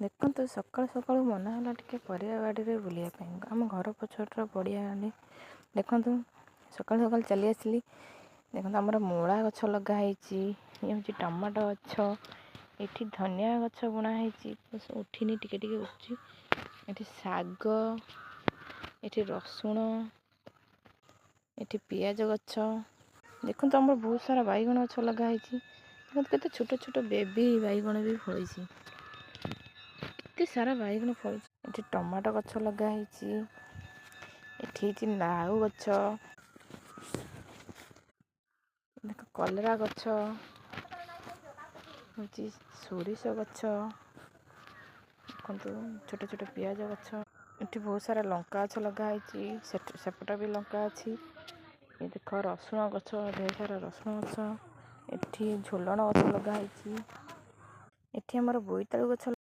ଦେଖନ୍ତୁ, ସକାଳୁ ସକାଳୁ ମନ ହେଲା ଟିକେ ପରିବା ବାଡ଼ିରେ ବୁଲିବା ପାଇଁ, ଆମ ଘର ପଛପଟର ପଡ଼ିଆ ଆଡ଼େ। ଦେଖନ୍ତୁ, ସକାଳୁ ସକାଳୁ ଚାଲି ଆସିଲି। ଦେଖନ୍ତୁ, ଆମର ମୂଳା ଗଛ ଲଗା ହେଇଛି। ଇଏ ହେଉଛି ଟମାଟୋ ଗଛ। ଏଠି ଧନିଆ ଗଛ ବୁଣା ହେଇଛି, ଉଠିନି, ଟିକେ ଟିକେ ଉଠୁଛି। ଏଠି ଶାଗ, ଏଠି ରସୁଣ, ଏଠି ପିଆଜ ଗଛ। ଦେଖନ୍ତୁ, ଆମର ବହୁତ ସାରା ବାଇଗଣ ଗଛ ଲଗା ହେଇଛି। ଦେଖନ୍ତୁ, କେତେ ଛୋଟ ଛୋଟ ବେବି ବାଇଗଣ ବି ଫଳିଛି, କେତେ ସାରା ବାଇଗଣ ଫଳିଛି। ଏଠି ଟମାଟୋ ଗଛ ଲଗା ହେଇଛି। ଏଠି ହେଇଛି ଲାଉ ଗଛ। ଦେଖ, କଲରା ଗଛ ହେଉଛି, ସୋରିଷ ଗଛ। ଦେଖନ୍ତୁ, ଛୋଟ ଛୋଟ ପିଆଜ ଗଛ। ଏଠି ବହୁତ ସାରା ଲଙ୍କା ଗଛ ଲଗା ହେଇଛି। ସେପଟ ବି ଲଙ୍କା ଅଛି। ଏ ଦେଖ, ରସୁଣ ଗଛ, ଢେର ସାରା ରସୁଣ ଗଛ। ଏଠି ଝୁଲଣ ଗଛ ଲଗା ହେଇଛି। ଏଠି ଆମର ବୋଇତାଳୁ ଗଛ।